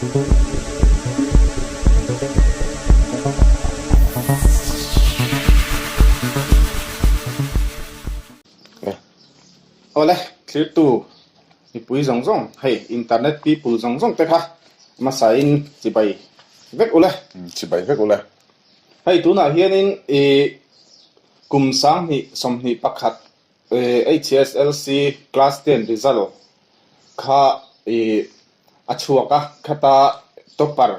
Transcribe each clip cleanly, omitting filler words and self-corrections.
Awle, thlirtu mipui zawng zawng, hei internet people zawng zawng te kha hmasain chibai vek ule. Chibai vek ule. Hei tunah hianin ih kum 2021 HSLC class 10 result kha ih a chhuak a, khata topper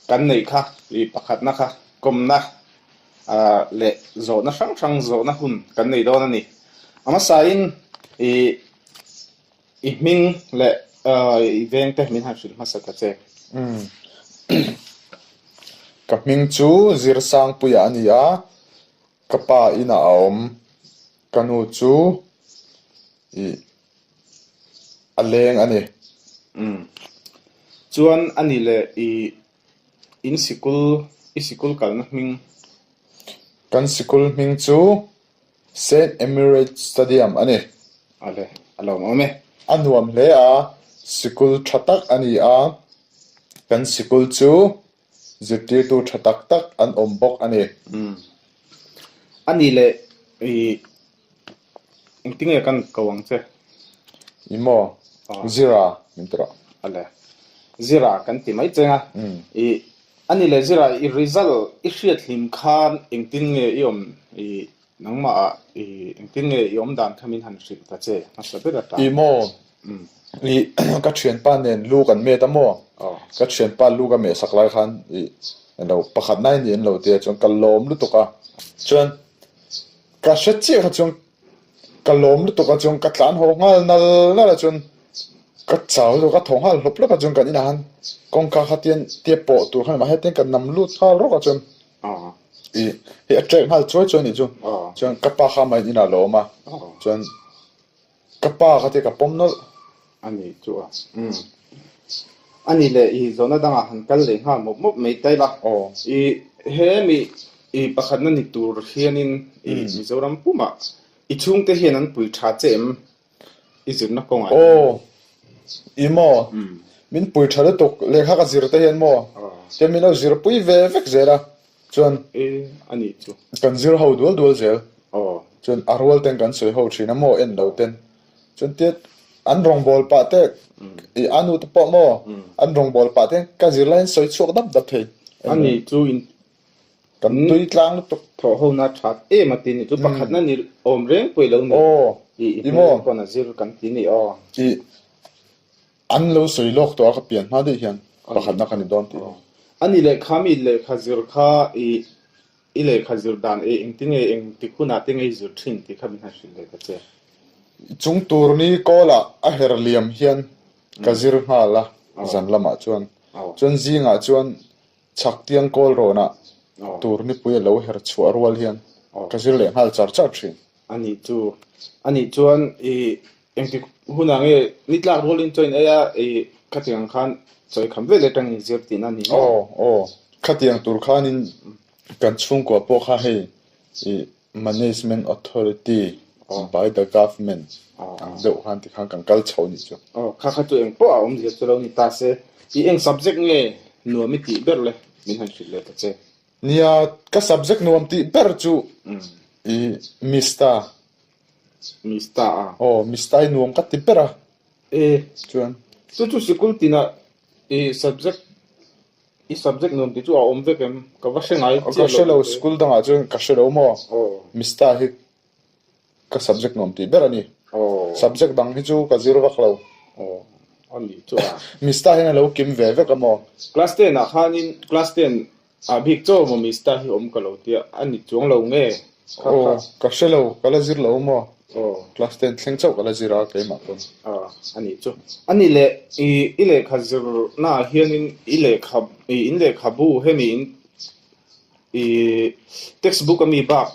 kan neih kha ih pakhatna kha kawmna leh zawhna hrang hrang zawhna hun kan nei dawn a ni. A hmasain ih i hming leh i vengte min han hrilh hmasa ta che. Umm ka hming chu Zirsangpuia a ni a, ka pa inah a awm. Ka nu chu ih a leng a ni. Umm chuan a ni leh ih In sikul, i sikul kalna hming. Kan sikul hming chu Saint Emirates Stadium a ni. A le, a lawmawm e. A nuam hle a, sikul tha tak a ni a. Kan sikul chu zirtirtu tha tak tak an awm bawk a ni. Umm. A ni leh i Engtinge kan ko ang che? I maw? Zira min ti rawh. A le. Zira kan ti mai cheng a. I a ni le Zira i result i hriat hlim khan engtin nge i awm i nangmah ah i engtin nge i awm dan kha min han hrilh ta che hmasa ber atan. I maw? I ka thianpa nen lu kan met a maw? Ka thianpa lu ka meh sak lai khan i lo pakhat nai ni an lo ti a chuan ka lawm lutuk a. Chuan Ka hre chiah kha chuan ka lawm lutuk a chuan ka tlan haw nghal nal nal a chuan ka chau lutuk a ka thaw nghal hlawp hlawp a chuan kan inah khan kawngka kha tian tia pawh tur khan mahse tian ka nam lut nghal rawk a chuan ih hei a trek nghal chuai chuai a nih chu chuan ka pa kha amahin inah a lo awm a chuan Ka pa kha te ka pawm nawlh. A ni chu a. Umm. A ni leh i zawhna dangah han kal leh nghal mawp mawp mai ta ila. Aw. I he mi i pakhatna ni tur hianin i Mizoram pumah i chhungte hian an pui tha che em i zirna kawngah hian? Aw. I maw? Min pui tha lutuk lehkha ka zir te hian maw? Tian min lo zirpui ve vek zel a. Chuan E a nih chu. Kan zir ho dual dual zel. Aw. Chuan a rual ten kan sawi ho thin a maw en lo ten. Chuan tia an rawngbâwl pah te i a nu te pawh maw an rawngbâwl pah te ka zir laiin sawi chhuak dap dap thei. A nih chu in Kan tui tlang lutuk. Thawh ho na that em a ti nih chu pakhatna ni awm reng pawh i lo ni. Aw. I i hmel pawn a zir kan ti nih aw. I An lo sawi lawk tawh a ka pian hma daih hian pakhatna ka ni dawn tih hi. A ni lehkha mi lehkha zir kha i i lehkha zir dan e engtin nge engtik hunah te nge i zir thin tih kha min han hrilh leh ta che. Chung tur ni kawlah a her liam hian ka zir nghal a zan lamah chuan. Chuan zingah chuan chhak tiang kawl rawnah tur nipui a lo her chhuah rual hian ka zir leh nghal char char thin. A nih chu. A nih chuan i Engtik hunah nge ni tlak rualin chaw in ei a, i khatiang khan chaw i kham vel atangin i zir tihna a ni maw? Aw, aw. Khatiang tur khanin kan chhungkua pawh kha hei i Management Authority by the Government ang deuh khan tikhan kan kal chho nih chu. Aw, kha kha chu eng pawh a awmzia chu lo ni ta se. I eng subject nge nuam i tih ber le? Min han hrilh leh ta che. Nia, ka subject nuam tih ber chu i Mista. Mista a. Aw, Mista i nuam ka ti ber a. E. Chuan. Chu chu sikul tinah i subject, i subject nuam tih chu a awm vek em? Ka va hre ngai chiah lo. Ka hre lo, school dangah chuan ka hre lo maw? Aw. Mista hi ka subject nuam tih ber a ni. Aw. Subject dang hi chu ka zir vak lo. Aw, a nih chu a. Mista hian a lo kim ve vek a maw? Class ten ah khanin class ten Ah bik chaw maw Mista hi awm ka lo tia a ni chuang lo nge? Kha Aw, kha. ka hre lo, ka la zir lo maw? Aw. Class ten thleng chauh ka la zir a keimah pawn. Ah, a nih chu. A ni leh, i i lehkha zirnaah hianin i lehkha i in lehkhabu hemi in i textbook ami bak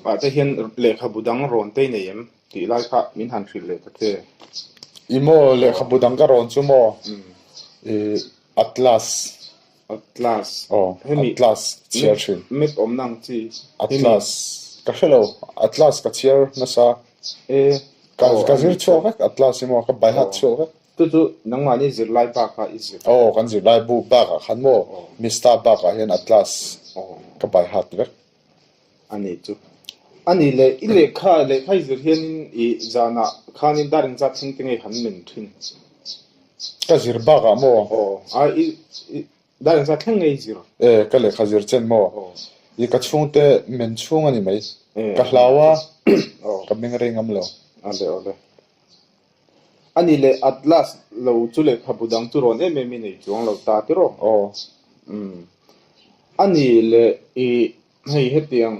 ah te hian lehkhabu dang rawn te i nei em tih lai kha min han hrilh leh ta che. I maw lehkhabu dang ka rawn chu maw? I Atlas. Atlas. Aw, Atlas chhiar thin. Map awmna ang chi. Atlas. Ka hre lo, Atlas ka chhiar nasa. E. Ka ka zir chhuak vek Atlas hi maw, ka by heart chhuak vek. Chu chu nangmahni zirlai bakah i zir. Aw, kan zirlai bu bakah khan maw Mista bakah hian Atlas ka by heart vek. A nih chu. A nih leh i lehkha lehkha i zir hianin i zanah khanin dar engzat thleng te nge han men thin? Ka zir bakah maw? Aw, a i i dar engzat thleng nge i zir? E, ka lehkha zir chen maw? I ka chhungte men chhung a ni mai. Ka hlau a, ka meng rei ngam lo. A le aw le. A nih leh Atlas lo chu lehkhabu dang chu rawn em em i nei chuang lo ta tiraw? Aw. Umm. A nih leh i hei hetiang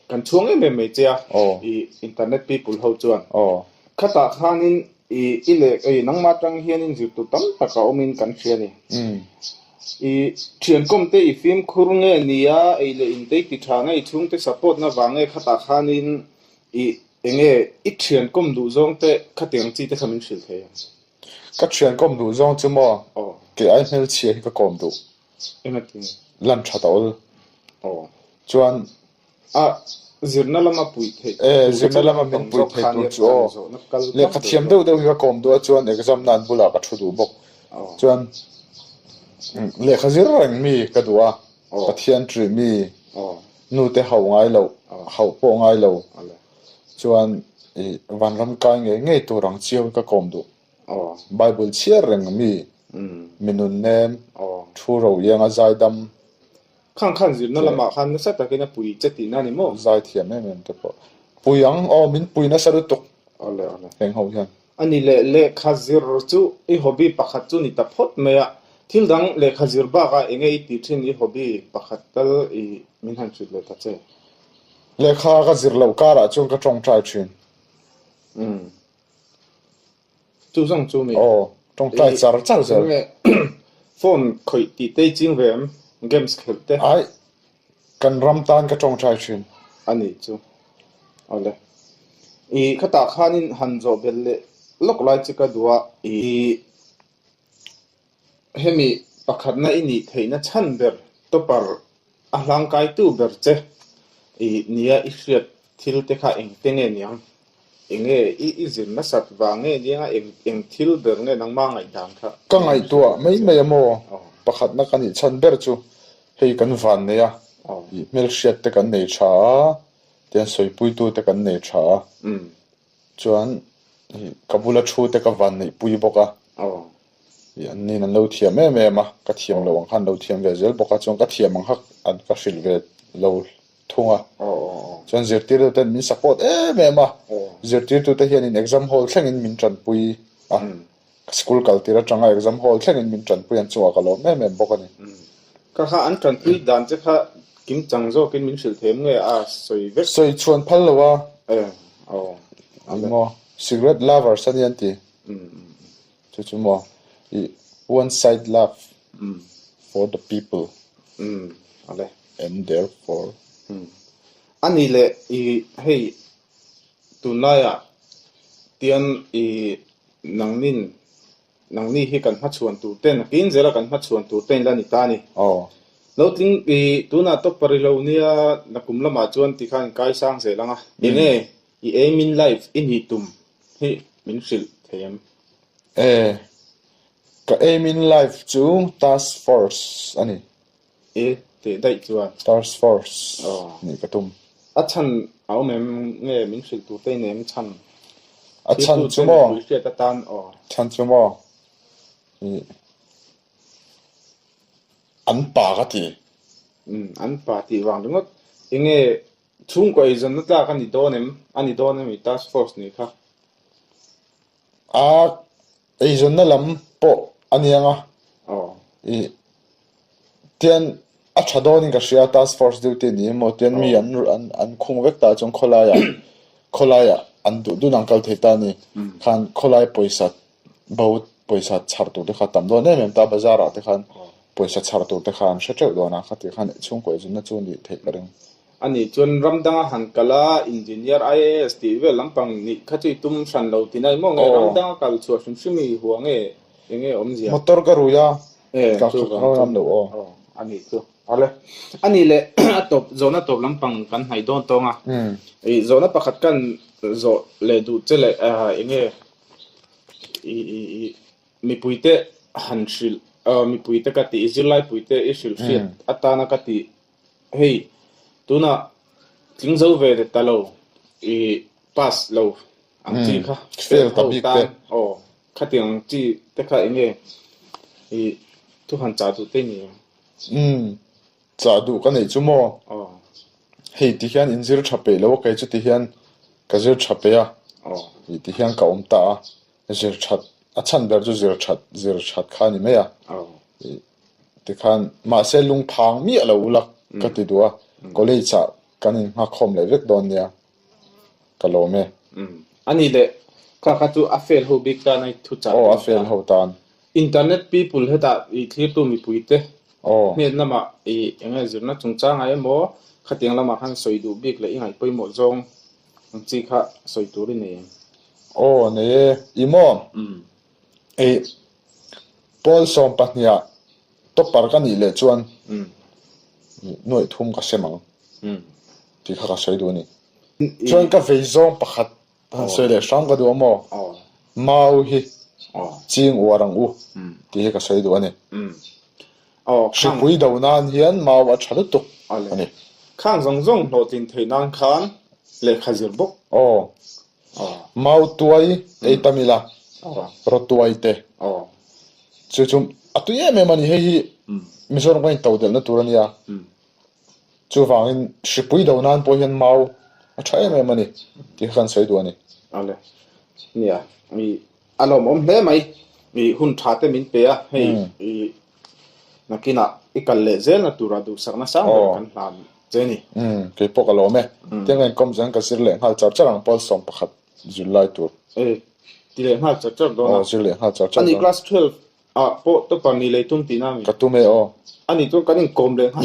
kan chhuang em em mai che a, i internet people ho chuan. Aw. Khatah khanin i i leh i nangmah atang hianin zirtur tam tak a awmin kan hria a ni. I thiankawm te i fimkhur nge nia, ei leh in te i ti tha nge, i chhungte support na vang nge khatah khanin i Enge i thian kawm duh zawng te khatiang chi te kha min hrilh thei ang? Ka thian kawm duh zawng chu maw kei ai hmelchhia hi ka kawm duh. Engati nge? Lan tha ta awl. Aw. Chuan. A zirna lama puih theih E zirna lama min puih thei tur chu aw. Lehkha thiam deuh deuh hi ka kawm duh a chuan exam na an bulah ka thu duh bawk. Chuan lehkha zir reng mi ka duh a Pathian ṭih mi nute hauh ngai loh, hauh pawh ngai lo chuan i vanram kai ngei ngei tur ang chiau hi ka kawm duh. Bible chhiar reng mi, mi nun nem, thu ro ianga zaidam. Khang khan zirna lamah khan nasa takin a pui che tihna a ni maw? Zai thiam em em te pawh. Pui ang, aw min pui nasa lutuk heng ho hian. A ni leh lehkha zir chu i hobby pakhat chu ni ta phawt mai a, thil dang lehkha zir bakah enge i tih thin i hobby pakhat tal i min han hrilh leh ta che. Lehkha ka zir loh karah chuan ka tawngtai thin. Umm. Chu zawng chu mi. Aw, tawngtai char char zel. Enge phone khawih tih te i ching ve em? Games khelh te. Ai, Kan ram tan ka tawngtai thin. A nih chu. Awle. I khatah khanin han zawh belh leh lawk lai che ka duh a. I hemi pakhatna i nih theihna chhan ber topper a hlangkaitu ber che i nia i hriat thil te kha engte nge niang? Enge i i zir nasat vang nge nia eng eng thil ber nge nangma ngaihdan kha? Ka ngaihtuah mai mai a maw? Pakhatna ka nih chhan ber chu Hei kan van nei a, ih hmelhriat te kan nei tha a, tian sawipuitu te kan nei tha a, chuan ih ka bula thu te ka van neihpui bawk a, ih an nin an lo thiam em em a, ka thiam loh ang khan an lo thiam ve zel bawk a, chuan ka thiam ang kha an ka hrilh ve lo thung a, chuan zirtirtu ten min support em em a, zirtirtu te hianin exam hall thlengin min tanpui a. Ka school kal tir atanga exam hall thlengin min tanpui an chungah ka lawm em em bawk a ni. Ka kha an tanpui dan che kha kim chang zawkin min hrilh them nge a sawi vek. Sawi chhuan phal lo a. E aw. Eng maw cigarette lovers a ni an ti. Chu chu maw i one side love for the people and therefore. A nih leh i hei Tunlaiah tian i nangnin nangni hi kan hmachhuan tur ten a kin zela kan hmachhuan tur ten la ni ta a ni. Aw. Lo tling i tunah tawp pari lo nia nakum lamah chuan tikhan in kai sang zel ang a. Enge i aim in life i nih tum hi min hrilh thei em? E, ka aim in life chu task force a ni. E teh daih chuan. Task force nih ka tum. A chhan a awm em nge min hrilh tur te in em chhan? A chhan chu maw? Thil hriat atan aw. Chhan chu maw? I an pa ka ti. Umm an pa tih vang ringawt. Enge chhungkaw eizawnna tlak a ni dawn em? A ni dawn em i task force nih kha? A Eizawnna lam pawh a niang a, i tian a tha dawnin ka hria task force duty ni emaw tian mi an an an khung vek ta chuan khawlaiah khawlaiah an duh dun ang kal thei ta a ni khan khawlai pawisa bo pawisa chhar tur te kha tam dawn em em ta bazar ah te khan pawisa chhar tur te kha an hre teuh dawn a khati khan chhungkaw eizawnna chu a nih theih ka ring. A nih chuan ram danga han kal a, Engineer, IAS tih vel lampang nih kha chu i tum hran lo ti nai maw nge ram danga kal chhuah hrim hrim i hua nge eng nge awmzia? Motor ka rui a, ka kal ngam lo aw. Aw, a nih chu. Awle. A nih leh a tawp zawhna tawp lampang kan hnaih dawn tawng a, i zawhna pakhat kan zawh leh duh che leh eng nge i i i. Mipuite han hrilh, mipuite ka tih, zirlaipuite i hrilh hriat atana ka tih hei tunah tling zo ve ta lo i pass lo ang chi kha fail ta bik te. Aw khatiang ang chi te kha eng nge i thu han chah duh te ni ang? Umm chah duh ka neih chu maw? Aw. Hei ti hian in zir tha peih lo a kei chu ti hian ka zir tha peih a, i ti hian ka awm ta a. Zir that, a chhan ber chu zir that, zir that kha a ni mai a. Tikhan, mahse lungphang miah lo ula ka ti duh a, college ah kan innghakkhawm leh vek dawn nia, ka lawm e. A ni leh, kha kha chu a fail ho bik tan a i thu chah Aw, a fail ho tan. Internet people hetah i thlirtu mipuite hnen lamah i eng nge zirna chungchangah emaw khatiang lamah khan sawi duh bik leh i ngaih pawimawh zawng ang chi kha sawi tur i nei em? Aw nei e, i maw? Ei, Paul sawmpahniha topper ka nih leh chuan nuaih thum ka sem ang tih kha ka sawi duh a ni. Chuan ka vei zawng pakhat han sawi leh hram ka duh a maw? Mau hi ching uar ang u tih hi ka sawi duh a ni. Hripui do nan hian mau a tha lutuk a ni. Khang zawng zawng hlawhtlin theih nan khan lehkha zir bawk. Aw. Mau tuai ei tam ila, rawtuai te. Chu chu a tui em em a ni. Hei hi Mizoram kan intodelh na tur a nia. Chuvangin hripui do nan pawh hian mau a tha em em a ni tih kha kan sawi duh a ni. Awle. Nia, i a lawmawm hle mai. I hun tha te min pe a, hei i nakinah i kal leh zel na tura duhsakna sang ber kan hlan che ni. Umm, kei pawh ka lawm e. Tiang ka inkawm zel ka zir leh nghal char char ang Paul 11 zir lai tur. E, ti leh nghal char char dawn a. Aw, zir leh nghal char char dawn. Ani class 12 Ah pawh tawpa ni lei tum tihna a mi? Ka tum e aw. A nih chuan kan inkawm leh nghal.